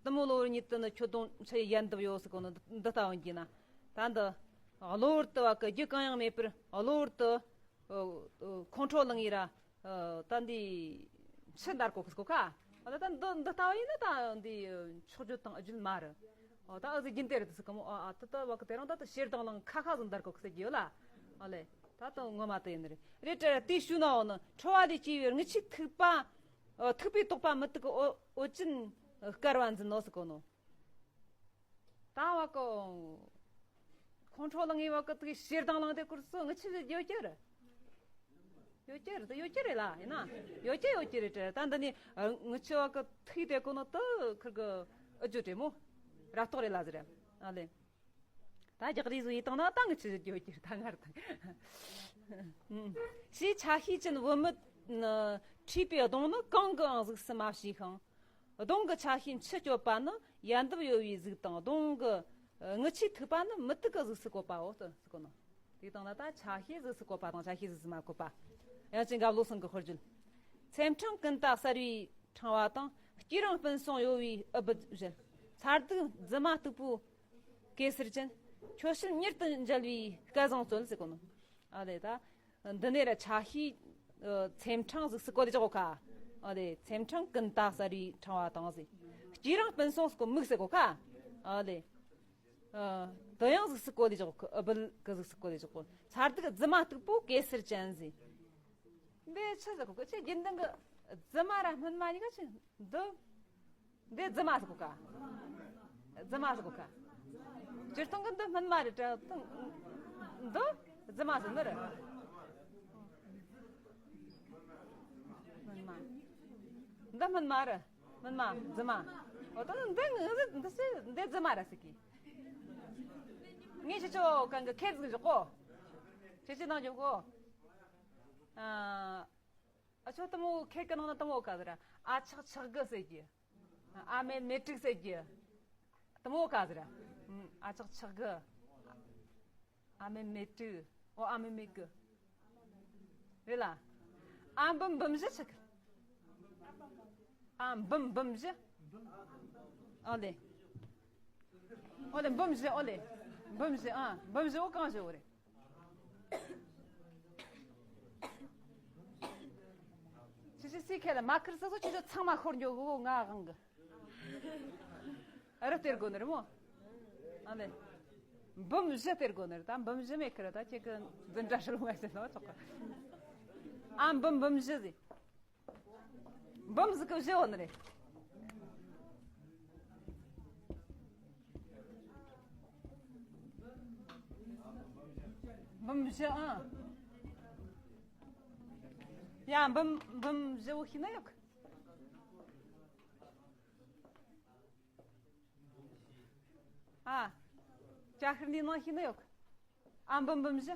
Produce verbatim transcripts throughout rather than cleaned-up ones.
གཏུམ་མོ་གློ་བུར་ཉིད་དུ་ནི་ཁྱོད་གདོང་ཆུ་ཡི་ཡལ་འདབ་ཡོད་ཟེར་གོ་ནོ་འདི་ལྟ་བུ་ཡིན་ན། ད་འདི་གློ་བུར་དུ་བ་གི་རྒྱུ་གང་ཡང་མེད་པར་གློ་བུར་དུ་ཁོང་ཁྲོ་ལངས་ཡི་ར། ད་འདི་ཕྱི་འདར་གོ་གི་ཟེར་གོ་ཁ། ད་འདི་འདི་ལྟ་བུ་ཡིན་ན་ད་འདི་ཕྱོགས་བརྗོད་དང་བརྗོད་མ་རེད། ཨོ་ད་ཨ་ཟི་རྒྱུན་དེ་རེད་ཟེར་གི་མོ། ཨ་ཨ་ད་ད་བ་གི་དེ་རིང་ད་ད་ཞེ་སྡང་ལངས་ཁ་ཁ་ཟིག་འདར་གོ་གི་ཟེར་གི་ཡོད་ལ། ཨ་ལེ། ད་ད་ངོ་མ་དེ་ཡིན་རེད། རེད་དྲ་དེའི་ཤུལ་ནའོ་ནི་ཁྲོ་བ་ལས་སྐྱེས་པའི་རྔུལ་ཆུས་ཐིགས་པ། ཨོ་ཐིགས་པས་དོགས་པ་མུ་ཏིག་གི་འོ་འོ་ཅན་དཀར་བ་འཛིན་ནོ་ཟེར་གོ་ནོ། ད་བ་གི་ཁོང་ཁྲོ་ལངས་ངེས་བ་གི་དེ་ཞེ་སྡང་ལངས་དེ་སྐོར་སུ་རྔུལ་ཆུ་ཟིག་ཡོད་ཀྱི་རེད། ཡོད་ཀྱི་རེད། ཡོད་ཀྱི་རེད་ལ་ཡིན་ན། ཡོད་ཀྱི་ཡོད་ཀྱི་རེད་དྲ། ད་འདི་ནི་རྔུལ་ཆུ་བ་གི་ཐིགས་དེ་གོ་ནོ་དུ་ཁིར་གི་ཨུ་ཇོ་དྲེ་མོ་ར་ཏོག་རེད་ལ་ཟེར། ཨ་ལེ། ད་རྒྱག་རེས་བཟོ་ཡི་བཏང་ན་ད་རྔུལ་ཆུ་ཡོད་ཀྱི་རེད། ད་ངར་ད། ཞེས་ཆ་ཤས་ཅན་བུད་མེད་ནི་འཁྲིས་པའི་གདོང་ནི་གང་གིའང་གཟུགས་སུ་མ་བྱས་ཤིང་། གདོང་གི་ཆ་ཤས་མཆུ་སྐྱོད་པ་ནི་ཡལ་འདབ་གཡོ་བའི་གཟུགས་དང་། གདོང་གི་རྔུལ་ཆུས་ཐིགས་པ་ནི་མུ་ཏིག་གི་གཟུགས་སུ་བཀོད་པའོ་ཟེར་གོ་ནོ། དེ་དང་ན་ད་ཆ་ཤས་གཟུགས་སུ་བཀོད་པ་དང་ཆ་ཤས་གཟུགས་སུ་མ་བཀོད་པ། ཡང་ཅིག་འགབ་ལོ་སང་གི་ཧོར་རྒྱུད། ཚེམས་ཕྲེང་ཀུན་ཏ་གསར་བའི་ཕྲེང་བ་དང་། དཀྱུས་རིང་སྤུན་སྲོང་གཡོ་བའི་ཨུ་བུད་བཞིན། མཚར་སྡུག་རྫི་མ་སྟུག་པོ་གེ་སར་ཅན། ཁྱོད་ཕྱིར་མྱུར་དུ་མཇལ་བའི་སྐལ་བཟང་སྩོལ་ཟེར་གོ་ནོ། ཨ་ལེ་ད། འདི་ནས་ར་ཆ་ཤས་ཚེམས་ཕྲེང་གཟུགས་སུ་བཀོད་ལས་ཅོག་གོ་ཁ། ཨ་ལེ་ཚེམས་ཕྲེང་ཀུན་ཏ་གསར་བའི་ཕྲེང་བ་དང་ཟེར། དཀྱུས་རིང་སྤུན་སྲོང་ཟེར་གོ་མིག་ཟེར་གོ་ཁ། ཨ་ལེ། ཨ། དུ་ཡང་གཟུགས་སུ་བཀོད་ལས་ཅོག་གོ། ཨུ་བུད་གི་གཟུགས་སུ་བཀོད་ལས་ཅོག་གོ། མཚར་སྡུག་རྫི་མ་སྟུག་པོ་གེ་སར་ཅན་ཟེར། འདི་ཆི་ཟེར་གོ་གི་ཆི་རྒྱུན་ལྡན་གི་རྫི་མ་ར་སྨིན་མ་གཉིས་ཀ་ཆི་འདི། འདི་རྫི་མ་ཟེར་གོ་ཀ། རྫི་མ་ཟེར་གོ་ཀ། སྤྱིར་བཏང་གི་འདི་སྨིན་མ་རེད་དྲ་བཏང་། འདི་རྫི་མ་ཟེར་ནི་རེད། སྨིན་མ། འདི་སྨིན་མ་རེད། སྨིན་མ་རྫི་མ། འོ་ད་འདི་ངི་འདི་སི་འདི་རྫི་མ་ར་ཟེར་གི། ངས་ཁྱེད་ཆོ་གང་གི་ཁེར་ཟིག་འཇོག་གོ། ཁྱེད་ཆོ་ནང་འཇོག་གོ། ཨ། ཨ་ཆོ་དུ་མོ་ཁེར་གི་ནང་ན་དུ་མོ་ག་ཟེར། ཨ་ཆག་ཆག་གི་ཟེར་གི། ཨ་མེ་མེ་ཀྲིག་ཟེར་གི། དུ་མོ་ག་ཟེར། ཨ་ཆག་ཆག་གི། ཨ་མེ་མེ་ཀྲིག། ཨོ་ཨ་མེ་མེ་ཀི། རེད་ལ། ཨ་འབུམ་འབུམ་བཞི་ཆག་གི། ཨ་འབུམ་འབུམ་བཞི། ཨོ་ལེ། ཨོ་ལེ་འབུམ་བཞི། ཨོ་ལེ། འབུམ་བཞི། ཨ་འབུམ་བཞི་འོ་གང་བཞི་འོ་རེད། ཁྱེད་ཀྱི་སི་ཁེ་ལ་མ་ཁིར་ས་སོ་ཁྱེད་ཚོ་ཚང་མ་ཤོར་འགྱོ་གོ་ང་དབང་གི། ཨ་རི་སྟེར་དགོ་ནི་རེད་མོ། ཨ་ལེ། འབུམ་བཞི་སྟེར་དགོ་ནི་རེད། ད་འབུམ་བཞི་མེད་ཁིར་ད་ཁྱེད་ཀྱི་འཛིན་གྲྭ་ཧྲིལ་བོ་ང་ཞིག་ནོ་ཆོག་གི། ཨ་འབུམ་འབུམ་བཞི་ཟིག་འབུམ་ཟིག་གི་བཞི་འོ་ནི་རེད། འབུམ་བཞི་ཨང་། ཡ་འབུམ་འབུམ་བཞི་བོ་ཤི་ན་ཡོད། ཨ། ཅ་ཤིར་ནི་ནང་ཤི་ན་ཡོད། ཨ་འབུམ་འབུམ་བཞི།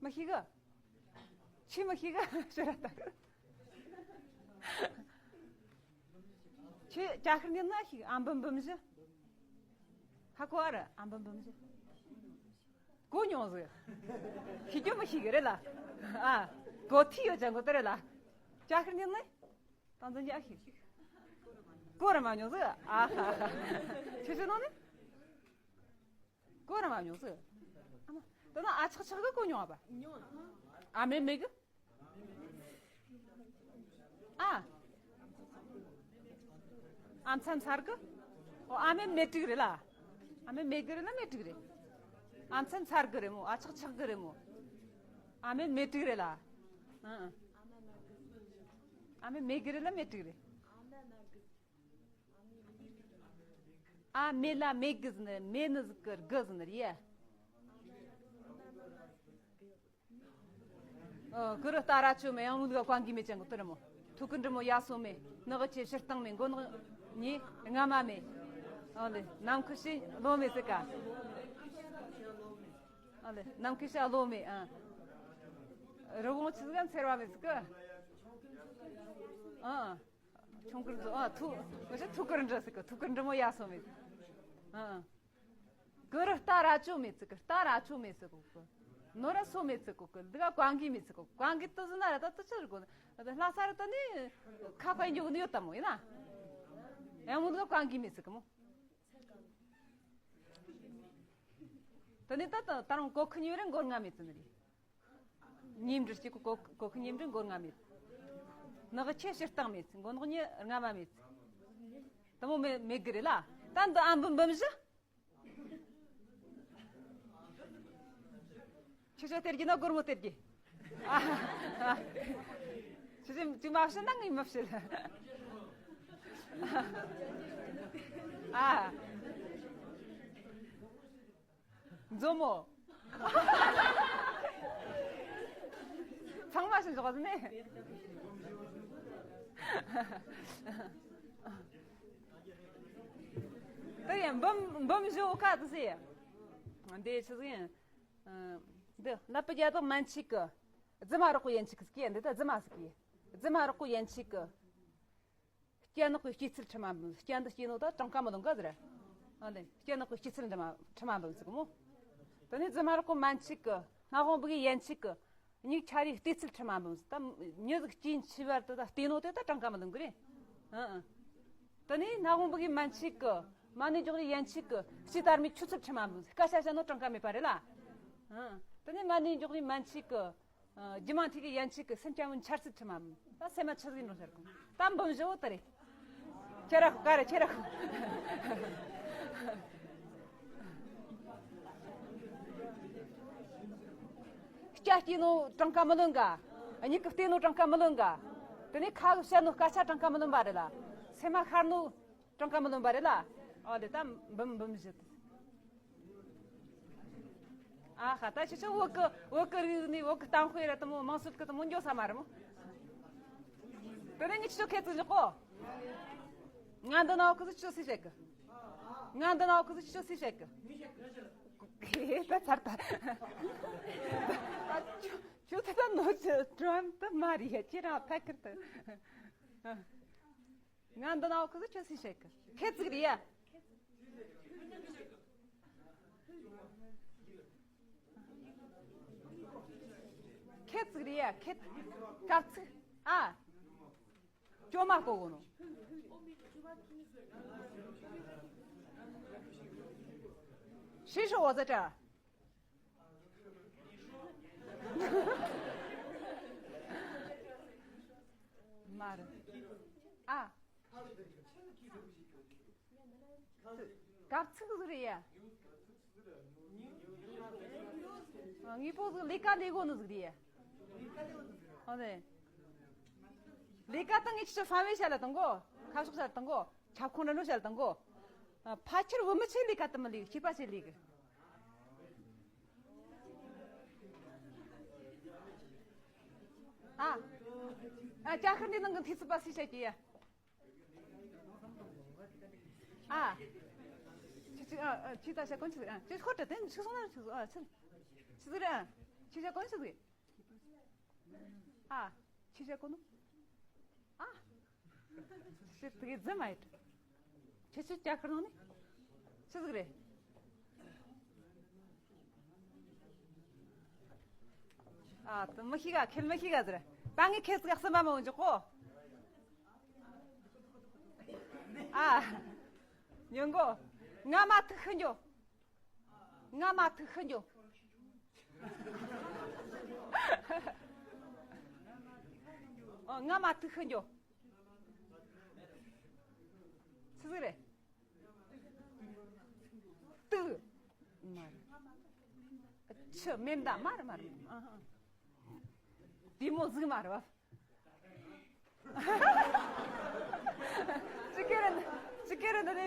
མི་ཤི་གི། ཆི་མི་ཤི་གི་ཤི་ར་ད། ཆི་ཅ་ཤིར་ནི་ན་ཤི་ཨ་འབུམ་འབུམ་བཞི། ཧ་གོ་ཨ་ར་ཨ་འབུམ་འབུམ་བཞི། གོ་མྱོང་ཟིག་ཤི་རྒྱུ་མི་ཤི་གི་རེད་ལ། ཨ། གོ་ཐི་ཡོད་ཅང་གོ་ཏི་རེད་ལ། ཅ་ཤིར་ནི་ནི། ཏང་ཙན་ཅི་ཨ་ཤི། གོ་ར་མ་མྱོང་ཟིག་ཨ་ཧ་ཧ། ཆི་ཆི་ནོ་ནི། གོ་ར་མ་མྱོང་ཟིག་ཨ་མ། ད་ན་ཨ་ཆག་ཆག་གི་གོ་མྱོང་ཨ་པ། ཨ་མེ་མེ་གི། ཨ། ཨ་མཚན་མཚར་གི། ཨོ་ཨ་མེ་མེ་ཏྲིག་རེད་ལ། ཨ་མེ་མེ་གི་རེད་ལ་མེ་ཏྲིག་རེད། ཨ་མཚན་མཚར་གི་རེད་མོ། ཨ་ཆག་ཆག་གི་རེད་མོ། ཨ་མེ་མེ་ཏྲིག་རེད་ལ། ཨ་ཨ། ཨ་མེ་མེ་གི་རེད་ལ་མེ་ཏྲིག་རེད། ཨ་མེ་ལ་མེ་གི་ཟེར་ནི་མེ་ནི་ཟིག་གི་གི་ཟེར་ནི་རེད། ཨ། ཀུ་རུ་ཏ་ར་ཅོ་མེ་ཡང་མུ་ག་ཀོང་གི་མེ་ཅན་གོ་ཏི་ར་མོ། ཐུ་ཀུ་འདྲི་མོ་ཡ་སོ་མེ། ནི་ག་ཆེ་ཕྱིར་བཏང་མེ། མགོ་ནག་ཉེ་རྔ་མ་མེ། ཨ་ལེ་ནམ་ཁུ་ཤི་ལོ་མེ་ཟེར་ག་ཨ་ལེ་ནམ་ཁུ་ཤི་ལོ་མེ། ཨ། རི་བོང་ཆི་ཟིག་འཚེར་བ་མེ་ཟེར་ག་ཨ། ཨ། ཆུང་ཀུར་འཛུ་ཨ་ཐུ། ང་ཚོ་ཐུ་ཀུར་འདྲི་ཟེར་གི། ཐུ་ཀུར་འདྲི་མོ་ཡ་སོ་མེད། ཨ། ཀུ་རུ་ཏ་ར་ཅོ་མེ་ཟེར་གི། ཏ་ར་ཅོ་མེ་ཟེར་གི། ནོ་ར་སོ་མེད་ཚིག་གོ་གི་འདི་ག་ཀོང་གི་མེད་ཚིག་གོ། ཀོང་གི་ཏི་ཟི་ན་ར་ད་ཏི་ཆི་རི་གོ། ལྷ་ས་ར་ད་ནི་ཁ་ཁ་འཇོག་ནི་ཡོད་ད་མོ་ཡིན་ན། ཡང་མོ་འདི་ག་ཀོང་གི་མེད་ཚིག་གི་མོ། ད་ནི་ད་ད་ད་རུང་གོ་ཁི་ཉིན་རེ་འགོར་ང་མེད་ཚིག་ནི་རེད། ཉིན་འབྲི་གཅིག་གོ་གོ་ཁི་ཉིན་འབྲི་འགོར་ང་མེད། ནག་ཆེ་ཕྱིར་བཏང་མེད་ཚིག་མགོ་ནག་ཉི་རྔ་མ་མེད་ཚིག་ད་མོ་མེད་མེད་གི་རེད་ལ། ད་འདི་ཨམ་བུམ་བུམ་བཞི། ཁྱེད་ཆོ་སྟེར་གྱི་ན་སྒོར་མོ་སྟེར་གྱི། ཨ། ཨ། ཁྱེད་ཆོ་ཅི་མ་བཤད་ན་ངས་མ་བཤད། ཨ། མཛོ་མོ། ཚང་མ་ཞིག་འཇོག་ཟིན་ནས། དེ་ཡང་འབུམ་འབུམ་བཞི་ཁ་དུ་སེ། འདི་ཆི་ཟིག་ཡིན། འདི་ལ་པི་རྒྱ་དག་མན་ཆིག་གི། རྫི་མ་རོགས་པོ་ཡན་ཆིག་གི་སྐད་འདི་ད་རྫི་མ་ཟིག་གི། རྫི་མ་རོགས་པོ་ཡན་ཆིག་གི། སྐྱ་ནག་གི་སྐྱེད་ཚལ་ཁྲི་མ་འབུམ། སྐྱ་འདི་སྐྱེས་ནོ་ད་གྲངས་ཀ་མི་ལོན་ག་ཟེར། ཨ་ལེ་སྐྱ་ནག་གི་སྐྱེད་ཚལ་འདི་མ་ཁྲི་མ་འབུམ་ཟིག་མོ། དེ་ནས་རྫི་མ་རོགས་པོ་མན་ཆིག་གི། སྔ་དབང་བུ་གི་ཡན་ཆིག་གི། མྱིག་ཆ་རིའི་ལྟེ་ཚལ་ཁྲི་མ་འབུམ། ད་མྱི་ཟིག་སྐྱེས་འཆི་བར་དུ་ད་ལྟེ་ནོ་དེ་ད་གྲངས་ཀ་མི་ལོན་གི་རེད། ཨ་ཨ། དེ་ནས་སྔ་དབང་བུ་གི་མན་ཆིག་གི། མ་ནི་འཇོག་རི་ཡན་ཆིག་གི། ཕྱི་དར་མའི་ཆུ་ཚོད་ཁྲི་མ་འབུམ། སྐད་ཆ་བཤད་ནོ་གྲངས་ཀ་མེད་པ་རེད་ལ། ཨ་ཨ། དེ་ནས་མ་ནི་འཇོག་རི་མན་ཆིག་གི། ཨ། རྒྱུ་མ་ཐིག་གི་ཡན་ཆིག་གི། སེམས་ཅན་མོ་འཆར་ཚུལ་ཁྲི་མ་འབུམ། ད་སེམས་མ་ཆི་ཟིག་ཡིན་ནོ་ཟེར་གོ། ད་འབུམ་བཞི་བོ་དེ་རེད། ཁྱེད་ར་ཁོ་ག་རེ་ཁྱེད་ར་ཁོ། སྐྱ་སྐྱེས་ནོ་གྲངས་ཀ་མི་ལོན་ག། མྱིག་གི་བལྟས་ནོ་གྲངས་ཀ་མི་ལོན་ག། དེ་ནས་ཁ་གི་བཤད་ནོ་སྐད་ཆ་གྲངས་ཀ་མི་ལོན་པ་རེད་ལ། སེམས་མ་ཤར་ནོ་གྲངས་ཀ་མི་ལོན་པ་རེད་ལ། ཨོ་དེ་ད་འབུམ་འབུམ་བཞི་དེ། ཨ་ཧ། ད་ཁྱེད་ཆོ་བོད་གི་བོད་གི་རིག་གནས་བོད་གི་གཏམ་དཔེ་ར་དེ་མོ་དམངས་སྲོལ་གི་དེ་མོ་འགྱོ་ས་མ་རེད་མོ། དེ་ནས་ངས་ཁྱེད་ཆོ་ཁྱེད་ཚོ་འཇོག་གོ། ང་འདི་ན་ཁོ་ཚོ་ཁྱེད་ཆོ་སུས་བཤད་གི། ང་འདི་ན་ཁོ་ཚོ་ཁྱེད་ཆོ་སུས་བཤད་གི། ད་ཚར་ད། ཁྱོད་ད་ནོ་ཅི་ཀྲམ་ད་མ་རེད་ཡ། ཁྱེད་རང་ཕ་ཁར་ད། ང་འདི་ན་ཁོ་ཚོ་ཁྱེད་སུས་བཤད་གི། ཁྱེད་ཚིག་རེད་ཡ། ཁྱེད་ཚིག་རེད་ཡ། ཁྱེད་སྐབས་ཚིག་ཨ། ཅོ་མ་གོ་གོ་ནོ། ཤི་ཤོ་བ་ཟ་ཏྲ། མ་རེད། ཨ། གབ་ཚིག་ཟིག་རེད་ཡ། ཨ། དངོས་པོ་ཟིག་ལས་ཀ་ལས་གོ་ནི་ཟིག་རེད་ཡ། ཨ་ནི། ལས་ཀ་དང་ངས་ཁྱེད་ཚོ་ཧྥ་མེ་ཤ་ལ་དང་གོ། ཁ་ཕྱོགས་ཤ་ལ་དང་གོ། ཁྱབ་ཁོངས་ར་འགྲོ་ཤ་ལ་དང་གོ། ཨ། ཕལ་ཆེར་བུད་མེད་ཆེ་ལས་ཀ་དུ་མི་ལས་གི། སྐྱེས་པ་ཆེ་ལས་གི། ཨ། ཨ། ཅ་ཤར་འདི་ནང་གི་འཐུས་ཚུད་པ་སུས་བཤད་ཀྱི་ཡ། ཨ། ཁྱི་ཁྱི་ཨ་ཨ་ཁྱི་ད་ཤ་ཀོན་ཁྱི་ཟིག་ཨ་ཁྱི་ཁོ་ཏྲ་དེ་ཁྱི་སོང་ན་ཁྱི་ཟིག་ཨ་ཁྱི་ཁྱི་ཟིག་རེད། ཨ་ཁྱི་ཤ་ཀོན་ཁྱི་ཟིག་ཨ་ཁྱི་ཤ་ཀོན་ཨ་ཁྱི་དེ་གི་རྫི་མ་ཡིན། ཁྱི་ཁྱི་ཅག་ཁར་ནང་ནི་ཁྱི་ཟིག་རེད། ཨ། དེ་མི་ཤེས་ག་ཁྱེད་མི་ཤེས་ག་ཟེར། ད་ངས་ཁྱེད་ཚོ་གསུམ་པ་མ་འོང་འཇོག་གོ། ཨ། ཉོན་གོ། ང་མ་ཐུག་ཤི་འགྱོ། ང་མ་ཐུག་ཤི་འགྱོ། ཨ། ང་མ་ཐུག་ཤི་འགྱོ། ཆི་ཟིག་རེད། ཏུ། མ་རེད། ཆུ་མེ་མདའ་མ་རེད་མ་རེད། ཨ་ཧ། དེ་མོ་ཟིག་མ་རེད་བ། ཅི་ཀེ་རེད། ཅི་ཀེ་རེད་འདི་ནི་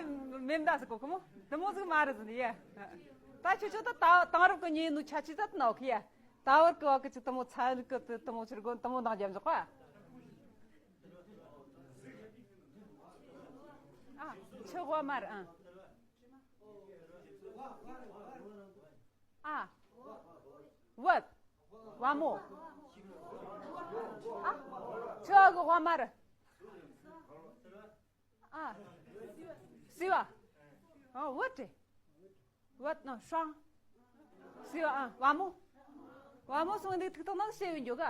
མེ་མདའ་ཟིག་གོ་ཁོ་མོ། དེ་མོ་ཟིག་མ་རེད་ཟིན་ཡ། ད་ཁྱོད་ཁྱོད་ད་ད་དེང་རབས་ཀྱི་ཉིན་ནུ་ཆ་ཆི་ད་ནོ་ཁི་ཡ། ད་བར་གི་བ་གི་ཅི་དེ་མོ་ཚ་རིག་གི་དེ་མོ་ཕྱིར་གོ་དེ་མོ་འདང་རྒྱབ་འཇོག་པ། ཨ། ཆུ་དབའ་མར་ཨང་། ཨ། བུད། བ་མོ། ཨ། ཆུ་དབའ་གི་དབའ་མར། ཨ། སི་བ། ཨ། བུད་དེ། བུད་ནོ་ཧྲང་། སི་བ། ཨ། བ་མོ། བ་མོ་སོང་འདུག་ཐུག་ཐོག་ནང་བཤད་ཡོད་འགྱོ་ག་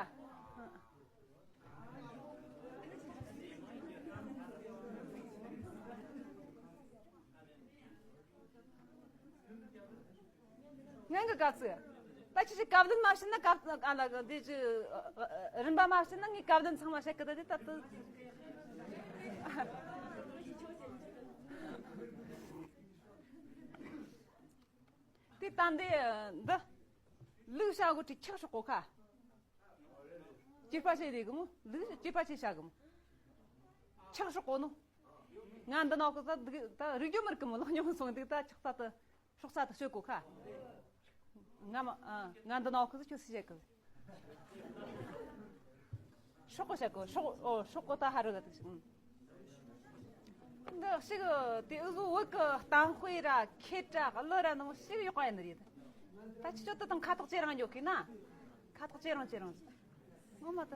ངན་གི་སྐབས་སུ། ད་ཁྱེད་ཀྱིས་བཀའ་བློན་མ་བྱིན་ན་སྐབས་ཨ་ལ་འདི་ཅི་རིམ་པ་མ་བྱིན་ན་ངས་བཀའ་བློན་ཚང་མ་བཤད་གི་ད་དེ་ད་དུ། དེ་ད་འདི་འདི་ལུག་བྱ་གོ་དྲི་ཁྱག་ཧྲོག་གོ་ཁ། སྐྱེས་པ་ཆེ་རེད་གི་མོ། ལུག་སྐྱེས་པ་ཆེ་བྱ་གི་མོ། ཁྱག་ཧྲོག་གོ་ནོ། ང་འདི་ནོ་གི་ད་འདི་ད་རིག་རྒྱུ་མི་རིག་གི་མོ། ལག་ཉོ་སོང་འདུག་ད་ཁྱག་ས་དུ་སྲོག་ས་དུ་ཤོད་གོ་ཁ། ང་མ་ཨ་ང་འདི་ནོ་གི་ཁྱོད་སུ་བྱེད་གི། སྲོག་གོ་བྱ་གོ་སྲོག་ཨོ་སྲོག་གོ་ད་ཧ་རུ་ལ་དུ་ཞིག་འདི་ཞིག་དེ་ཨུ་ཟུ་བོད་གི་གཏམ་དཔེ་ར་ཁེ་ཏྲ་གླུ་ར་ནང་ཞིག་ཡོད་ག་ཡིན་ནི་རེད། ད་ཁྱེད་ཆོ་དེ་དང་ཁ་ཐག་ཇེ་རིང་འགྱོ་གི་ན། ཁ་ཐག་ཇེ་རིང་ཇེ་རིང་ངོ་མ་ད།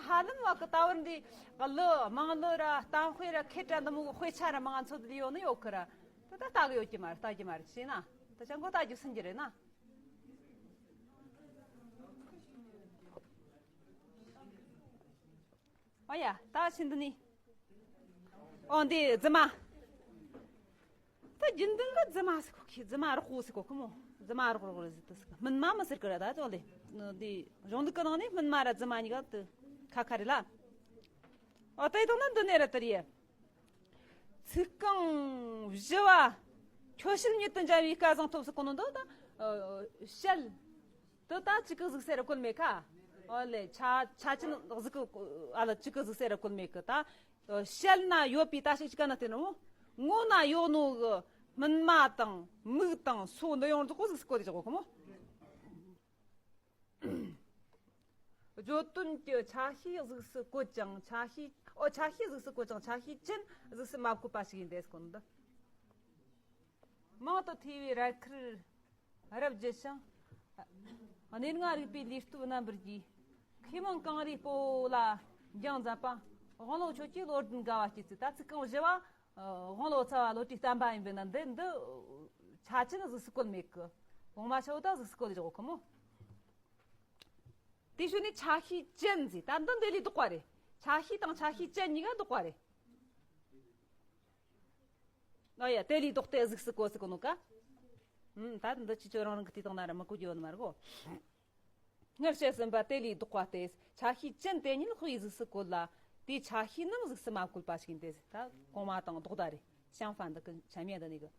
ཧ་ལམ་བ་གི་ད་བར་འདི་གླུ་དམངས་གླུ་ར་གཏམ་དཔེ་ར་ཁེ་ཏྲ་འདི་མོ་གི་དཔེ་ཆ་ར་མང་ཚོད་ལ་ཡོད་ནི་ཡོད་གི་ར། དེ་ད་ལྟ་གི་ཡོད་ཀྱི་མ་རེད། ལྟ་རྒྱུ་མ་རེད་ཤེས་ན། ད་ཅང་གོ་ལྟ་རྒྱུ་སུན་གྱི་རེད་ན། ཨོ་ཡ། ད་ཕྱིན་འདི་ནི། ཨོ་འདི་རྫི་མ། ད་རྒྱུན་ལྡན་གི་རྫི་མ་ཟེར་གོ་ཁི། རྫི་མ་རོགས་པོ་ཟེར་གོ་ཁི་མོ། རྫི་མ་རོགས་རོགས་རེད་ཟེར་དུ་ཟེར་གི། སྨིན་མ་མི་ཟེར་གི་ར། ད་ཅོ་ལེ། འདི་གཞུང་ལུགས་གི་ནང་ནས་སྨིན་མ་ར་རྫི་མ་གཉིས་ཀ་དུ་ཁ་ཁ་རེད་ལ། ཨོ་ད་ཡི་དང་ན་འདི་ནས་ར་དེ་རེད། ཚིག་རྐང་བཞི་བ། ཁྱོད་བཤད་ཉིད་དུ་འཇལ་བའི་སྐལ་བཟང་ཐོབ་ཟེར་གོ་ནོ་འདི་ད། བཤད། དེ་ད་གཅིག་གི་གཟུགས་སུ་ར་བཀོད་མེད་ཀ། ཨོ་ལེ། ཆ་ཆ་ཅན་གཟུགས་ཀྱི་ཨ་ལ་གཅིག་གི་གཟུགས་སུ་ར་བཀོད་མེད་ཀི། ད་ཞལ་ན་ཡོད་པའི་ད་ཞིག་གཅིག་ག་ན་དེ་ནོ། ངོ་ན་ཡོད་ནོ་གི་སྨིན་མ་དང་མིག་དང་སོ་འདི་ཡོངས་རྫོགས་གོ་གཟུགས་སུ་བཀོད་དེ་བཞག་གོ་ཁོ་མོ། བརྗོད་དོན་གྱི་ཆ་ཤས་གཟུགས་སུ་བཀོད་ཅིང་ཆ་ཤས་ཨོ་ཆ་ཤས་གཟུགས་སུ་བཀོད་ཅིང་ཆ་ཤས་ཅན་གཟུགས་སུ་མ་བཀོད་པ་ཞིག་ཡིན་ཏེ་ཟེར་གོ་ནོ་འདི། མང་དུ་ཐོས་པའི་རལ་ཁུར་རབ་བརྗིད་ཞིང་། གནས་ལྔ་རིག་པའི་ལུས་སྟོབས་རྣམ་པར་རྒྱས། མཁས་མང་གངས་རིའི་སྤོ་ལོ་ལ་འགྱིང་མཛད་པ། དབང་ལོ་ཁྱོད་ཀྱིས་བློ་ལྡན་དགའ་བ་སྐྱེད་ཚུལ། ད་ཚིག་རྐང་བཞི་བ། དབང་ལོ་ཚ་བ་བློ་གྲོས་བརྟན་པ་ཡིན་པས་ན་འདི་འདི་ཆ་ཅན་གཟུགས་སུ་བཀོད་མེད་གི། གོང་མ་ཆ་བོ་ད་གཟུགས་སུ་བཀོད་ལས་བཞག་གོ་ཁོ་མོ། དེ་ཞོན་ནས་ཆ་ཤས་ཅན་ཟེར། ད་འདི་འདི་ལས་ལྡོག་པ་རེད། ཆ་ཤས་དང་ཆ་ཤས་ཅན་གཉིས་ཀ་ལྡོག་པ་རེད། ཨ་ཡ། དེ་ལས་ལྡོག་སྟེ་གཟུགས་སུ་བཀོད་ཟེར་གོ་ནོ་ཀ། ཨུམ། ད་འདི་ཅི་ཁྱོད་རང་རང་གི་དེ་དང་ན་ར་མི་གོ་རྒྱུ་ཡོད་ནི་མ་རེད་གོ། སྔར་བཤད་ཟིན་པ་དེ་ལས་ལྡོག་པ་སྟེ། ཆ་ཤས་ཅན་དེ་ཉིད་དཔེའི་གཟུགས་སུ་བཀོད་ལ། དེའི་ཆ་ཤས་རྣམས་གཟུགས་སུ་མ་བཀོད་པ་ཞིག་ཡིན་ཏེ། ད་གོང་མ་དང་ལྡོག་ད་རེད། 相反的། 跟前面的那个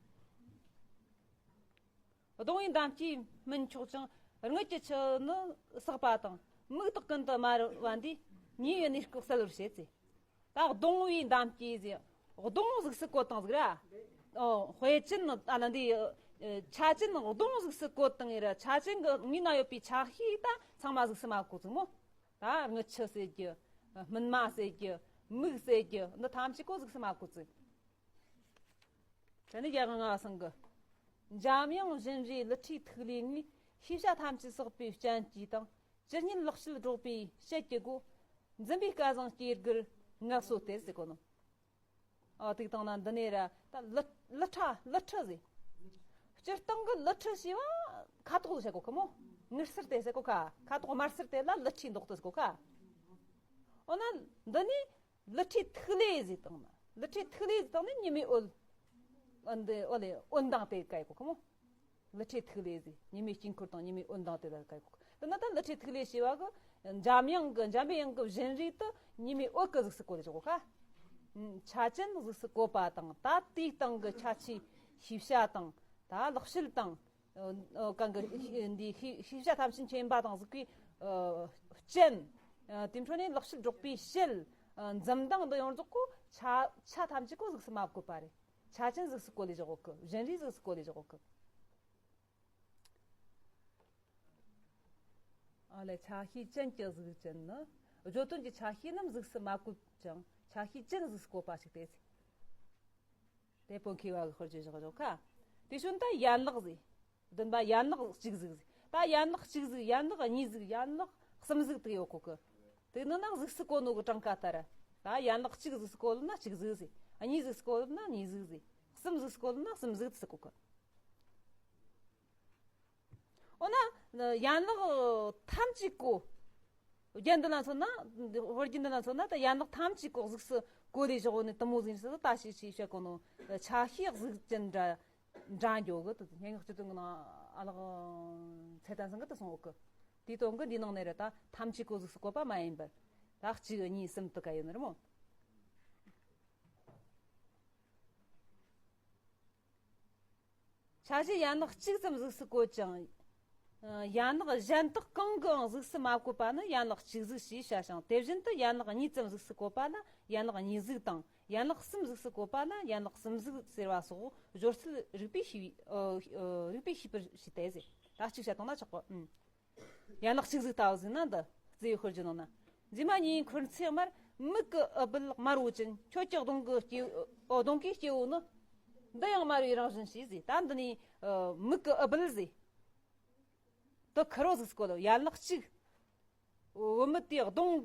། གདོང་བའི་འདམ་སྐྱེས་སྨིན་ཆོག་ཅིང་། རྔུལ་གྱི་ཆུ་ནི་བསགས་པ་དང་། མིག་དག་ཀུན་ཏུ་དམར་བ་འདིས། ཉེ་བའི་གནས་སྐབས་གསལ་བར་བྱེད་ཟེར། ད་གདོང་བའི་འདམ་སྐྱེས་ཟེར། གདོང་གཟུགས་སུ་བཀོད་བཏང་ཟིག་ར། ཨོ། དཔེ་ཅན་ཨ་ལ་འདི། ཆ་ཅན་གདོང་གཟུགས་སུ་བཀོད་བཏང་ཡིན་ར། ཆ་ཅན་གི་ངའི་ན་ཡོད་པའི་ཆ་ཤས་ད་ཚང་མ་གཟུགས་སུ་མ་བཀོད་ཟིག་མོ། ད་རྔུལ་ཆུ་ཟེར་རྒྱུ། སྨིན་མ་ཟེར་རྒྱུ། མིག་ཟེར་རྒྱུ་འདི་ཐམས་ཅད་ཀོ་གཟུགས་སུ་མ་བཀོད་ཟིག་དེ་ནས་རྒྱལ་དབང་ལྔ་པ་ཚང་གི། འཇམ་དབྱངས་བཞིན་རས་ཀླུ་ཁྲིའི་ཐིག་ལེ་ལྔས། ཤེས་བྱ་ཐམས་ཅད་བསགས་པའི་སྤྱན་གྱིས་དང་། ཇི་སྙེད་ལེགས་བཤད་སྒྲོག་པའི་ཞལ་གྱི་སྒོ། འཛིན་པའི་སྐལ་བཟང་སྐྱེ་དགུར་ངལ་གསོ་སྟེར་ཟེར་གོ་ནོ། ཨ་ཐིག་དང་ན་འདི་ནས་ར་ད་ཀླུ་ཀླུ་ཁྲ་ཀླུ་ཁྲི་ཟེར། སྤྱིར་བཏང་གི་ཀླུ་ཁྲི་ཞེས་པ་ཁ་དོག་ལ་བཤད་གོ་ཁ་མོ། དངུལ་སེར་དེ་ཟེར་གོ་ཁ། ཁ་དོག་དམར་སེར་དེ་ལ་ཀླུ་ཁྲིའི་མདོག་དེ་ཟེར་གོ་ཁ། འོ་ན་འདི་ནས། ཀླུ་ཁྲིའི་ཐིག་ལེ་ཟེར་བཏང་ན། ཀླུ་ཁྲིའི་ཐིག་ལེ་ཟེར་བཏང་ན་ཉི་མའི་འོད། འོད་འདི་འོད་ལས་འོད་མདངས་དེ་བཀལ་གོ་ཁོ་མོ། ཀླུ་ཁྲིའི་ཐིག་ལེ་ཟེར། ཉི་མའི་དཀྱིལ་འཁོར་དང་ཉི་མའི་འོད་མདངས་དེ་ལ་བཀལ་གོ། དེ་ན་ད་ཀླུ་ཁྲིའི་ཐིག་ལེ་ཞེས་པ་གི་འཇམ་དབྱངས་གི་འཇམ་པའི་དབྱངས་གི་བཞིན་རས་དེ་ཉི་མའི་འོད་གི་གཟུགས་སུ་བཀོད་ལ་ཆོག་གོ་ཁ། ཆ་ཅན་གཟུགས་སུ་བཀོད་པ་དང་ད་དེའི་སྟེང་གི་ཁྱད་ཆོས་ཤེས་བྱ་དང་ད་ལེགས་བཤད་དང་། ཨ་ཨ་གང་གི་འདི་ཤེས་ཤེས་བྱ་ཐམས་ཅད་མཁྱེན་པ་དང་གཟིགས་པའི་ཨ་སྤྱན། ཨ་དེ་འཕྲོ་ནས་ལེགས་བཤད་སྒྲོག་པའི་ཞལ། ཨ་འཛུམ་མདངས་འདི་ཡོངས་རྫོགས་ཀོ་ཆ་ཆ་ཐམས་ཅད་ཀོ་གཟུགས་སུ་མ་བཀོད་པ་རེད། ཆ་ཅན་གཟུགས་སུ་བཀོད་ལས་བཞག་གོ་གི། བཞིན་རས་གཟུགས་སུ་བཀོད་ལས་བཞག་གོ་གི། ཨ་ལས་ཆ་ཤས་ཅན་གྱི་གཟུགས་ཅན་ནི། བརྗོད་དོན་གྱི་ཆ་ཤས་རྣམས་གཟུགས་སུ་མ་བཀོད་ཅིང་ཆ་ཤས་ཅན་གཟུགས་སུ་བཀོད་པ་ཞིག་སྟེ། དེ་པོ་མཁས་པ་གི་དཔེར་བརྗོད་བཞག་ཆོག་ཁ། དེ་བྱུང་ད་ཡན་ལག་ཟེར། བདུན་པ་ཡན་ལག་གཅིག་གཟུགས་ཟེར། ད་ཡན་ལག་གཅིག་གཟུགས། ཡན་ལག་གཉིས་གཟུགས། ཡན་ལག་གསུམ་གཟུགས་དེ་ཡོད་གོ་གི། དེ་ནི་ན་གཟུགས་སུ་བཀོད་ནོ་གི་གྲངས་ཀ་ལྟར། ད་ཡན་ལག་གཅིག་གཟུགས་སུ་བཀོད་ན་གཅིག་གཟུགས་ཟེར། གཉིས་གཟུགས་སུ་བཀོད་ན་གཉིས་གཟུགས་ཟེར། གསུམ་གཟུགས་སུ་བཀོད་ན་གསུམ་གཟུགས་ཟེར་གོ་གི། འོ་ན་ཡན་ལག་ཐམས་ཅད་གོ། རྒྱན་འདི་ལ་མཚོན་ན། ཧོར་རྒྱན་འདི་ལ་མཚོན་ན་ད་ཡན་ལག་ཐམས་ཅད་གོ་གཟུགས་སུ་གོ་ལས་བཞག་ནས་དུ་མོ་ཟིན་སུ་ད་ཞིག་ཞིག་བཤད་གོ་ནོ། ཆ་ཤས་གཟུགས་ཅན་འདྲ་འདྲ་འགྱོ་གི་དུ་སྙན་ངག་སྤྱི་དོན་གི་ནང་ཨ་ལག་ཚེ་བརྟན་ཚང་གི་དུ་སོང་འོག་གི། དེའི་དོན་གི་འདིའི་ནང་ནས་རེད། ད་ཐམས་ཅད་གོ་གཟུགས་སུ་བཀོད་པ་མ་ཡིན་པར་ད་གཅིག་གཉིས་གསུམ་དུ་ག་ཡོད་ནི་རེད་མོ། འཆར་གཞི་ཡན་ལག་གཅིག་ཙམ་གཟུགས་སུ་བཀོད་ཅིང་། ཡན་ལག་གཞན་དག་གང་གིའང་གཟུགས་སུ་མ་བཀོད་པ་ནི་ཡན་ལག་གཅིག་གཟུགས་ཞེས་བྱ་ཞིང་། དེ་བཞིན་དུ་ཡན་ལག་གཉིས་ཙམ་གཟུགས་སུ་བཀོད་པ་ལ་ཡན་ལག་གཉིས་གཟུགས་དང་། ཡན་ལག་གསུམ་གཟུགས་སུ་བཀོད་པ་ལ་ཡན་ལག་གསུམ་གཟུགས་ཟེར་བ་སོགས་སྦྱོར་ཚུལ་རིགས་པས་ཤེས་པའི་ཨ། ཨ། རིགས་པས་ཤེས་པར་བྱས་ཏེ་ཟེར། ད་གཅིག་བཤད་བཏང་ན་ཆོག་གོ། ཨུམ། ཡན་ལག་གཅིག་གཟུགས་ལྟ་བུ་ཟིག་ན་འདི་རྩིས་ཡོད་ཤོར་རྒྱུ་ནང་ན། མཛེས་མ་ཉིད་འཁོར་ཚེ་དམར། མིག་གི་ཨུ་སྦལ་དམར་བོ་ཅན། ཁྱོད་ཀྱི་གདོང་གི་སྐྱེ། ཨོ། གདོང་གི་སྐྱེ་བོ་ནི། འདི་ཡང་དམར་བའི་རང་བཞིན་ཞེས་ཟེར། ད་འདི་ནི་ཨ། མིག་གི་ཨུ་སྦལ་ཟེར། དུ་ཁུར་བོ་གཟུགས་སྐོར་ཡན་ལག་གཅིག་བུད་མེད་དེའི་གདོང་